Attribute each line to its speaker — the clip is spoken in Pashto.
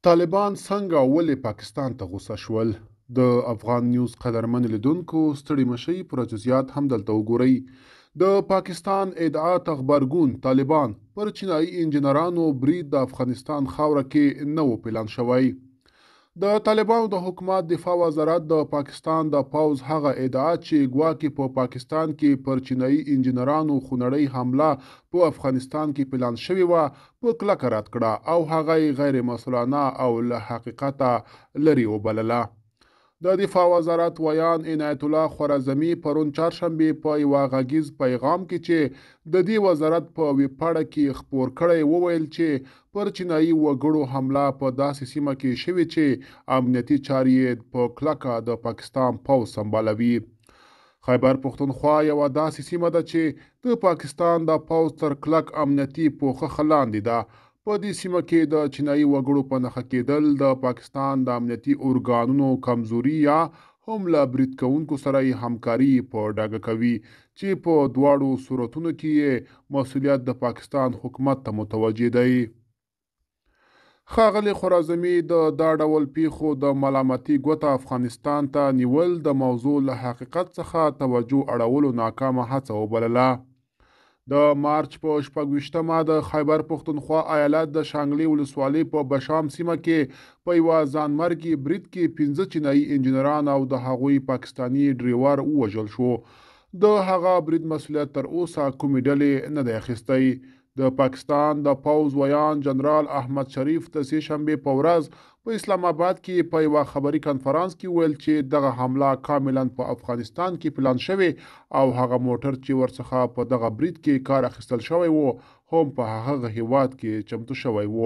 Speaker 1: طالبان څنګه او ولې پاکستان ته غوسه شول؟ د افغان نیوز قدرمن لیدونکو ستړي مشئ، پوره جزیات همدلته وګورئ. د پاکستان ادعا ته غبرګون، طالبان پر چینایي انجنیرانو برید د افغانستان خاوره کې نه و پلان شوی. د طالبانو د حکومت دفاع وزارت د پاکستان د پوځ هغه ادعا چې ګواکې په پاکستان کې پر چینایي انجنیرانو خونړۍ حمله په افغانستان کې پلان شوې وه، په کلکه رد کړه او هغه یې غیر مسؤلانه او له حقیقته لرې وبلله. د دفاع وزارت ویاند عنایت الله خوارزمي پرون چهارشنبه په یوه غږیز پیغام کې چې د دې وزارت په ویبپاڼه کې خپور کړی وویل چې پر چینایي وګړو حمله په داسې سیمه کې شوې چې امنیتي چارې یې په کلکه د پاکستان پوځ سمبالوي. خیبر پښتونخوا یوه داسې سیمه ده چې د پاکستان د پوځ تر کلک امنیتي پوښښ لاندې ده. په دې سیمه کې د چینایي وګړو په نښه کېدل د پاکستان د امنیتي ارګانونو کمزوري یا هم له برید کوونکو سره یې همکاري په ډاګه کوي چې په دواړو صورتونو کې یې مسؤلیت د پاکستان حکومت ته متوجه دی. ښاغلي خرازمي د دا ډول پیښو د ملامتي ګوته افغانستان ته نیول د موضوع له حقیقت څخه توجه اړولو ناکامه هڅه وبلله. د مارچ په 26مه د خیبر پښتونخوا ایالت د شانګلې ولسوالۍ په بشام سیمه کې په یوه ځانمرګي برید کې 5 چینایي انجنیران او د هغوی پاکستاني ډریور ووژل شو. د هغه برید مسؤلیت تر اوسه کومې ډلې نه دی اخیستی. د پاکستان د پوځ ویاند جنرال احمد شریف د سې شنبې په ورځ په اسلام آباد کې په یوه خبري کنفرانس کې وویل چې دغه حمله کاملا په افغانستان کې پلان شوې او هغه موټر چې ورڅخه په دغه برید کې کار اخیستل شوی و هم په هغه هیواد کې چمتو شوی و.